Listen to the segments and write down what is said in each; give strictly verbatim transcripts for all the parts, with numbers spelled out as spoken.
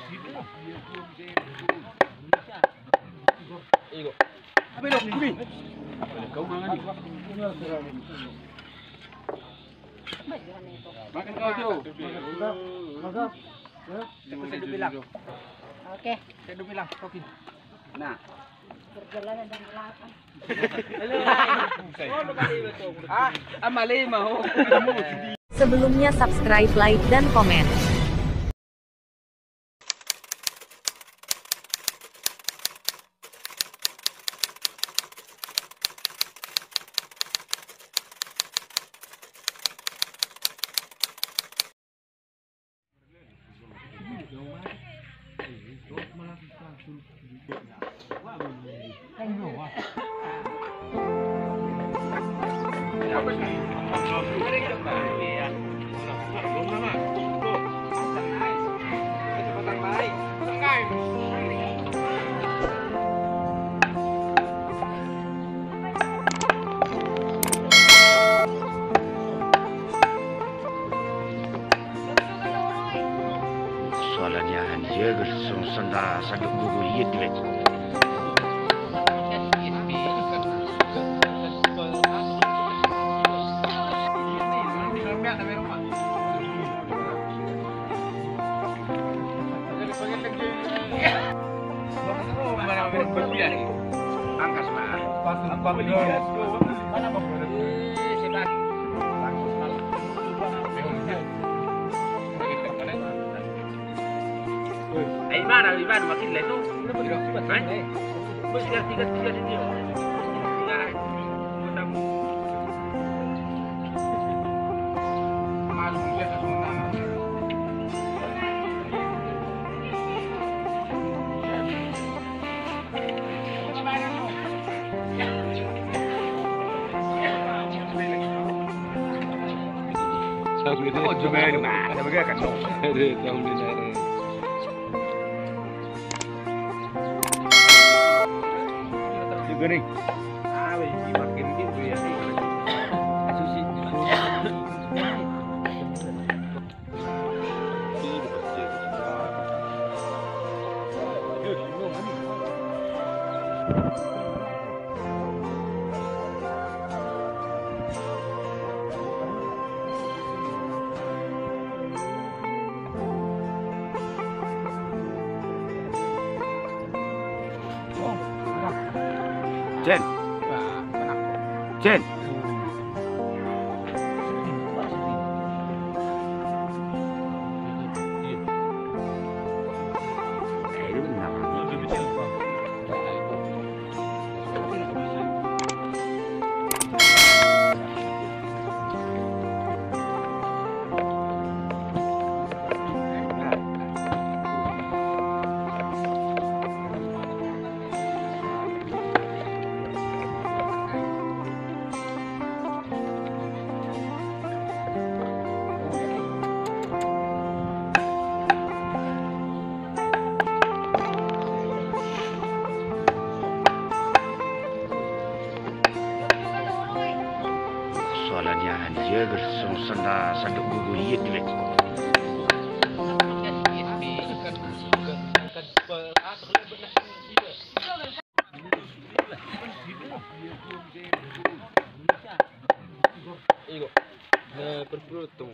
Makan kau, Jo. Oke. Saya dulu bilang, oke. Nah. Perjalanan dari belakang. Ah, ama lima, oh. Sebelumnya subscribe, like, dan komen. Soalnya dia gersung senda saduk gugu liat duit. Angkas ma. Ai mana, ai mana makin leto. Tiga, tiga, tiga, tiga. Cen. Cen. Soalnya dia gersung senda saduk gugu liat duit. Igo. Nah, perpuluh tuh.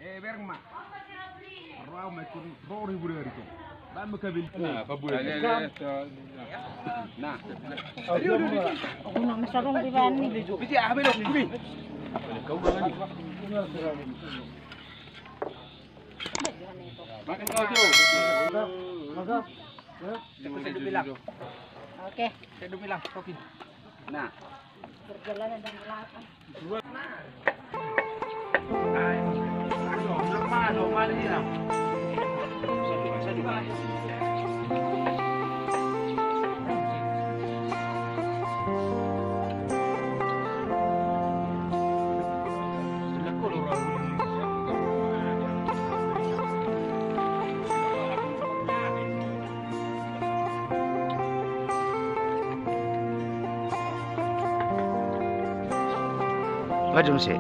Eh, bereng ma. Rau ma ikut rori budi hari tu. Bang mekabil. Nah, apa buat? Nah. Aku nak mesarung di bani. Bisa apa dong? Ini. Kau mana? Oke. Saya dulu bilang. Oke. Nah. Perjalanan dan belakang. Maju muse.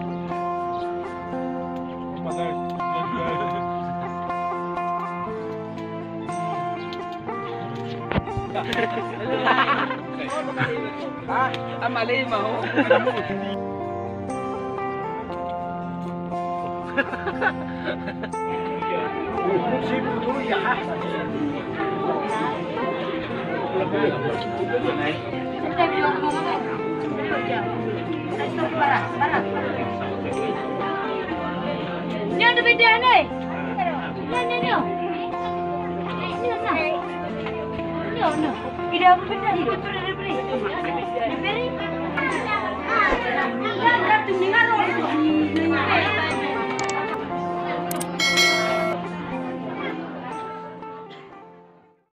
Ah, ama lima ho. Ini ada bedanya. Ini, ini, ini. Ini, ini. Ini, ini. Tidak ada bedanya. Itu sudah diberi. Diberi.